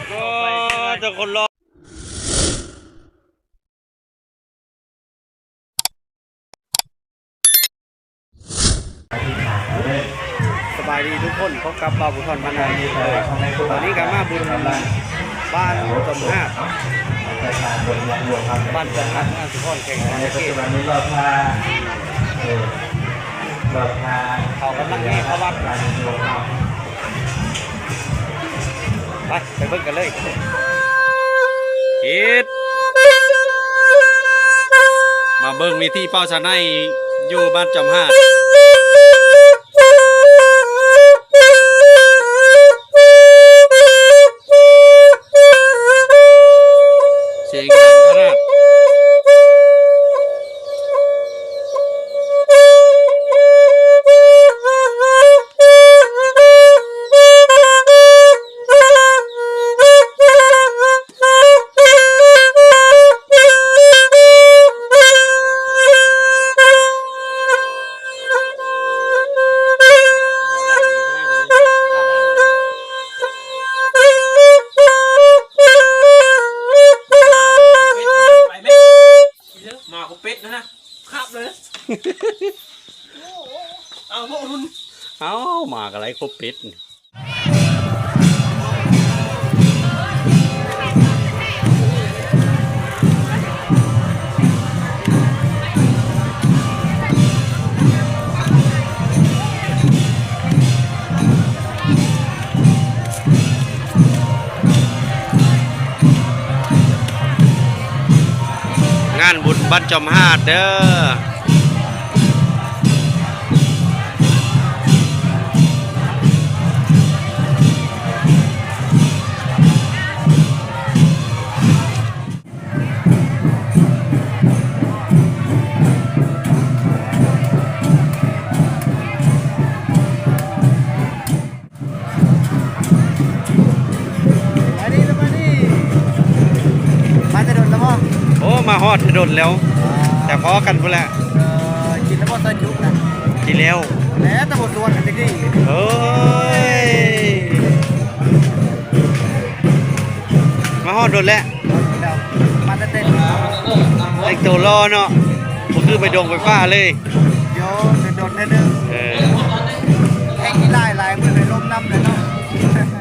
ໂອ້ ເຈົ້າຄົນຫຼໍ່. ສະບາຍດີທຸກຄົນ, ພົບກັບບ່າວບຸນທອນ ບ້ານນາ ອີກເຊັ່ນເຄີຍ. ຕອນນີ້ກໍມາບຸນບ້ານຈອມຮາດ ບ້ານຈອມຮາດ ເມືອງສຸພອນ ແຂວງສະຫວັນນະເຂດ. ເຂົາກຳລັງເຮັດເຂົ້າວັດ. ໄປ ໄປເບິ່ງກັນເລີຍ. ເຮັດ ມາເບິ່ງວິທີເປົ່າສະໄນຢູ່ບ້ານຈອມຮາດ. ສຽງດັງຂະໜາດ. ໝາກະເປັດນະ ຄັບເລີຍ. ເອົາ ເອົາ ໝາກະໄລກົບເປັດ. ງານບຸນບ້ານຈອມຫາດເດີ້. ສະບາຍດີ ສະບາຍດີ ມາແຕ່ດົນແລ້ວບໍ່? ໂອ້ ມາຮອດແຕ່ດົນແລ້ວ ອ່າ ແຕ່ພໍ້ກັນພຸ້ນແຫຼະ. ເອີ ກິນແລ້ວບໍ່ຊອຍຈຸນະ? ກິນແລ້ວ ແລ້ວແຕ່ບໍ່ຊວນກັນຈັກທີ. ເອີຍ ມາຮອດດົນແລ້ວ. ມາແຕ່ເຕັນ ແຕ່ງໂຕຫຼໍ່ເນາະ ບໍ່ຄືໄປດົງໄປປ່າເລີຍ. ໂຍ ແຕ່ດົນເທື່ອໜຶ່ງ. ເອີ ແຮງຂີ້ລ້າຍຫຼາຍ ບໍ່ໄດ້ລົມນຳເລີຍເນາະ.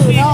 ຊື່ເນາະ.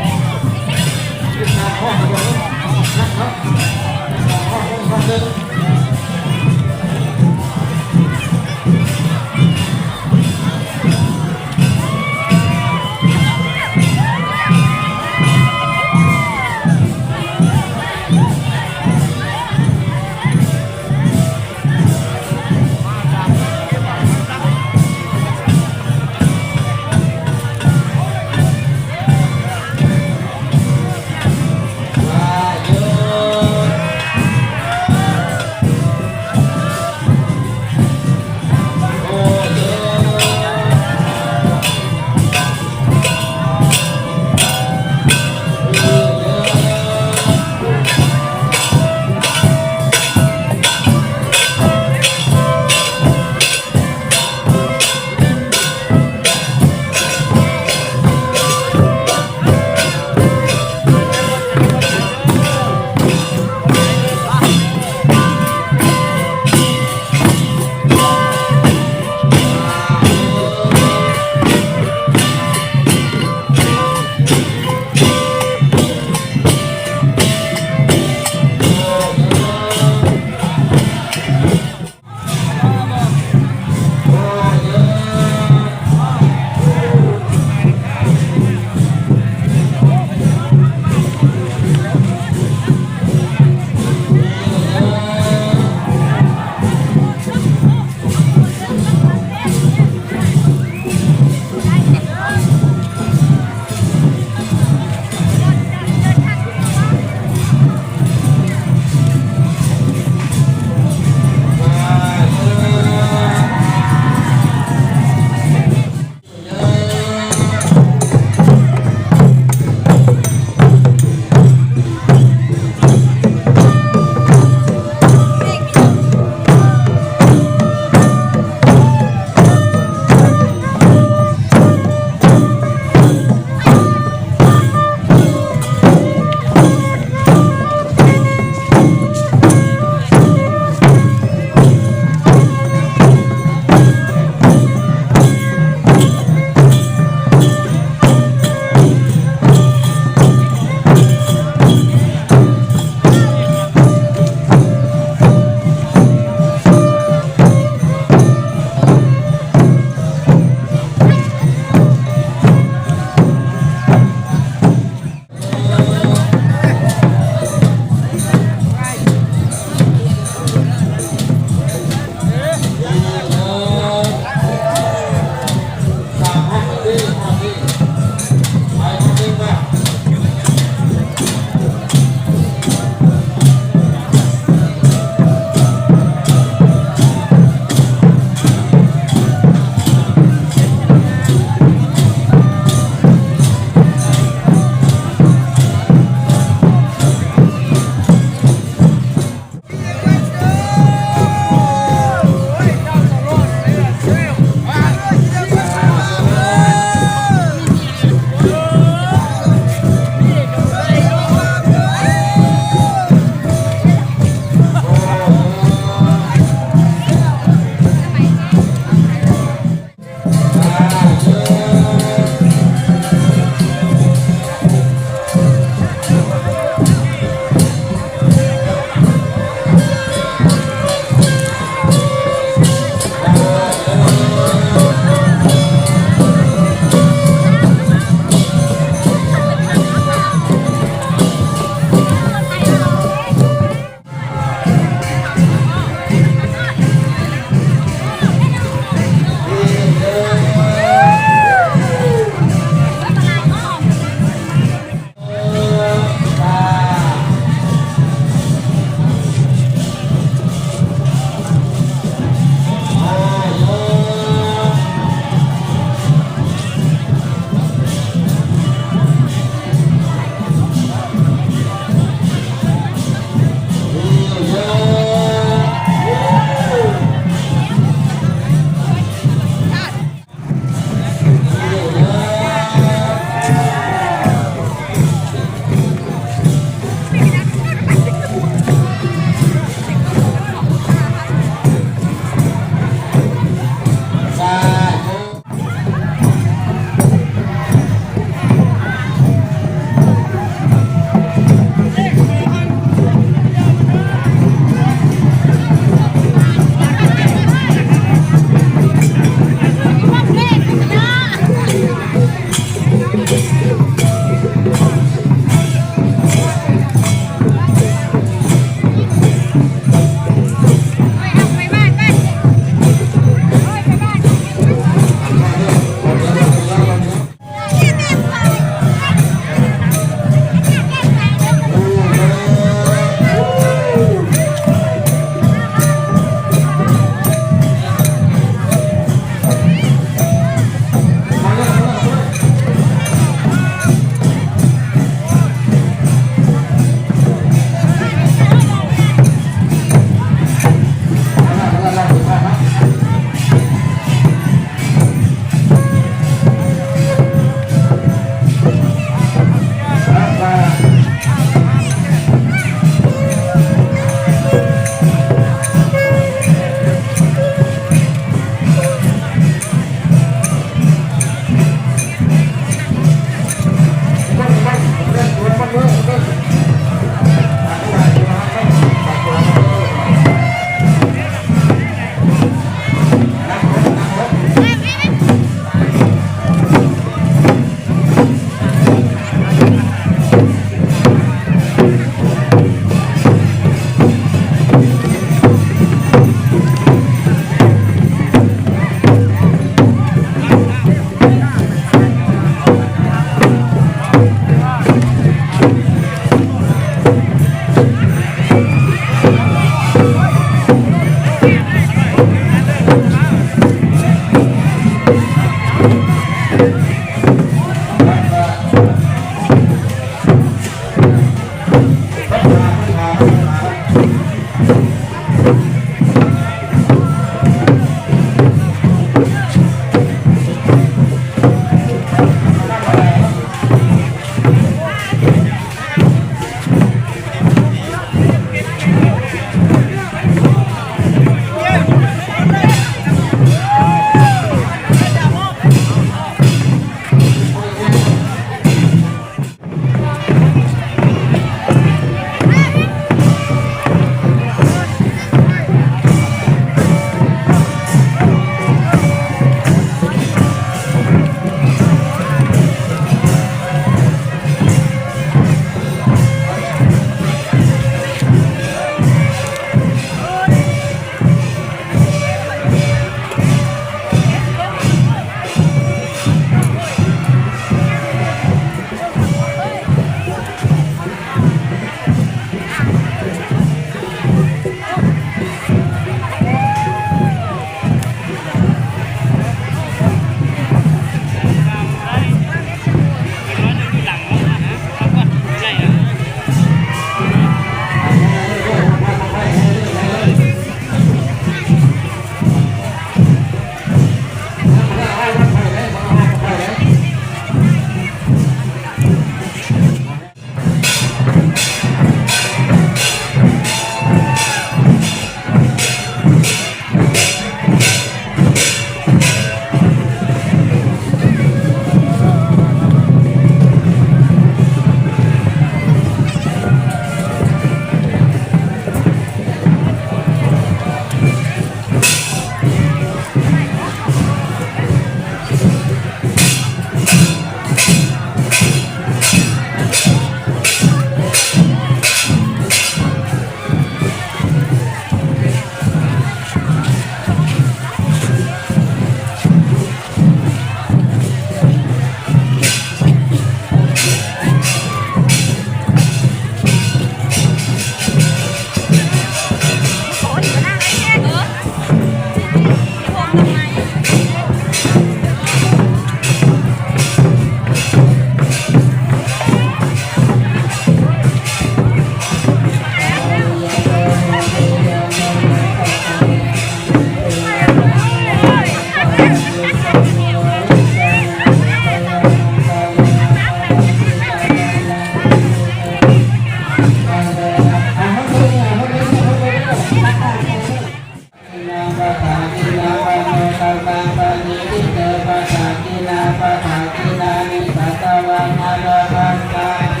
ปะทากินาปะโนตัสสะปะนิทิเต ปะทากินาปะทากินานิสัตตวานาลาภัสสะเต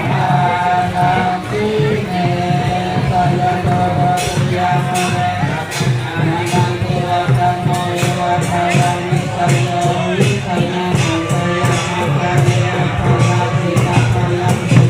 ปะทากิเน สะยะโต โพธิยามุเน สัพพะทานัง เทวะสัมโม เอวะทายัง นิสสะโย วิสะยัง สังสะยัง อัปปะเร อัปปะราจิตะ พะยังติ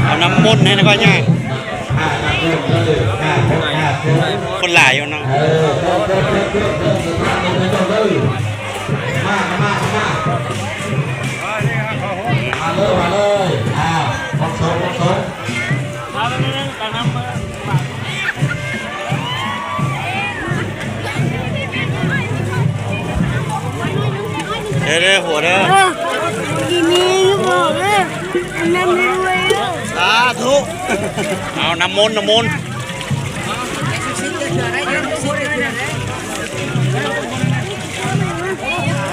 ເອົານ້ຳມົນໃຫ້ນະ ຂ້ອຍຍ່າງ ຄົນຫຼາຍຢູ່ເນາະ ມາ ມາ ມາ ມາເລີຍ ມາເລີຍ ອ້າວ ເດີໆ ຫົວເດີ ດີມີຢູ່ບໍ່ເດີ ອັນນັ້ນດ້ວຍ ສາທຸ ເອົານ້ຳມົນ ນ້ຳມົນ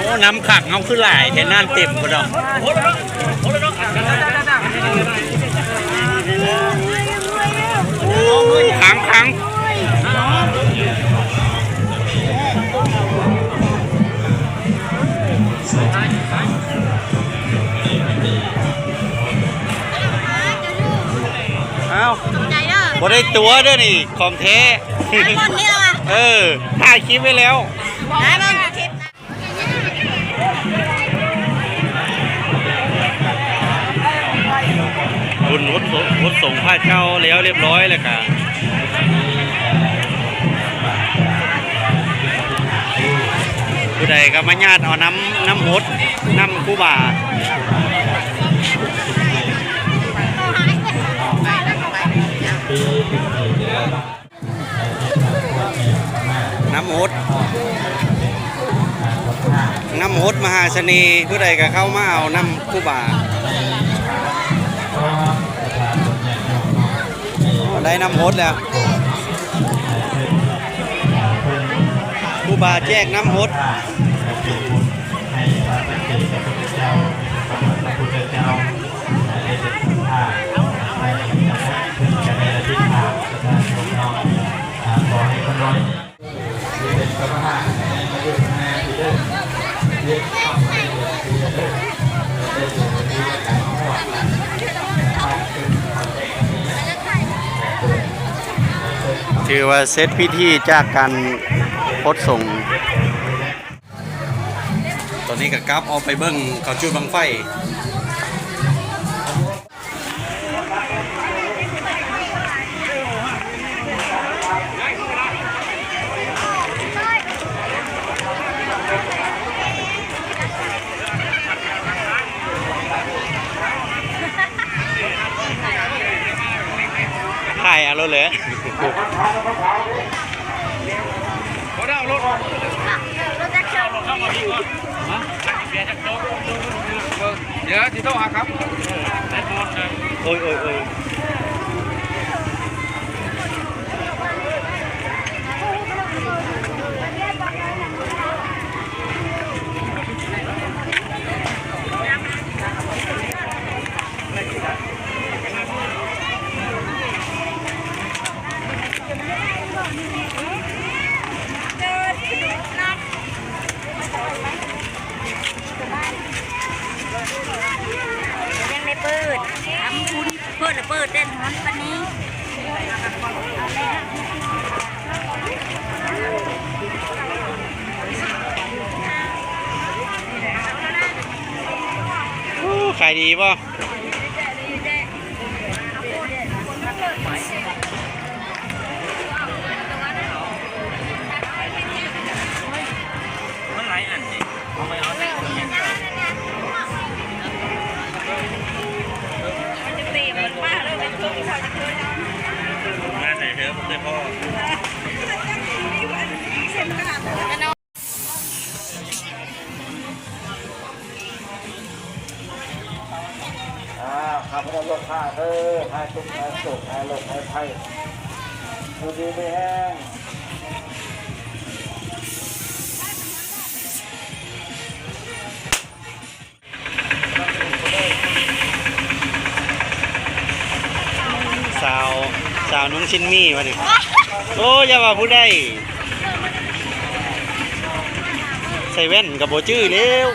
ໂອ້ ນ້ຳຂັງເຮົາຄືຫຼາຍແທ້ ນ້ຳເຕັມພຸ້ນດອກ ຂັງ ຂັງ. ອ້າວ ຂອບໃຈເດີ ບໍ່ໄດ້ຕົວະເດີນີ້ ຂອງແທ້ ໄດ້ບ່ອນນີ້ລະວະ ເອີ ຖ່າຍຄລິບໄວ້ແລ້ວ ໄດ້ເບິ່ງຄລິບ ບຸນອຸດສົງ ອຸດສົງພະເຈົ້າແລ້ວລຽບຮ້ອຍແລ້ວກະ ຜູ້ໃດກໍມາຍາດເອົານ້ຳ ນ້ຳອົດ ນ້ຳຄູບາ ນ້ຳອົດ ນ້ຳອົດມະຫາສະເໜ່ ຜູ້ໃດກໍເຂົ້າມາເອົານ້ຳຄູບາ ໄດ້ນ້ຳອົດແລ້ວ ຄູບາແຈກນ້ຳອົດ ຖືວ່າເສັດພິທີຈາກການອົດສົງ. ຕອນນີ້ກໍກັບອອກໄປເບິ່ງເຂົາຈູດບັ້ງໄຟ. ຖ່າຍເອົາໂລດແຫຼະ. ດຽວຊິໂທຫາຄັບ. ໂອ້ຍ ໂອ້ຍ ໂອ້ຍ. ສະບາຍ ເປີດ ທຳບຸນ ເປີດລະເປີດແດດຮ້ອນປານນີ້. ໂອ້ ຂາຍດີບໍ່? ມັນຫຼາຍອັນນີ້ ເອົາໄປເອົາໄປ ມັນຈະເຕັມ ມັນມາເລີຍ ໄປເພີ່ມອີກ ມາໃສ່ເທີ ບໍ່ເຄີຍພໍ້. ອ່າ ຂ້າພະເຈົ້າລູກຄ້າເດີ ໃຫ້ສຸກໃຫ້ໂຊກ ໃຫ້ໂລກໃຫ້ໄພ ຢູ່ດີມີແຮງ. ສາວ ສາວນຸ່ງຊິນໝີ່ວະນີ້. ໂອ້ ຢ່າວ່າຜູ້ໃດ ໃສ່ແວ່ນກໍບໍ່ຈື່ແລ້ວ.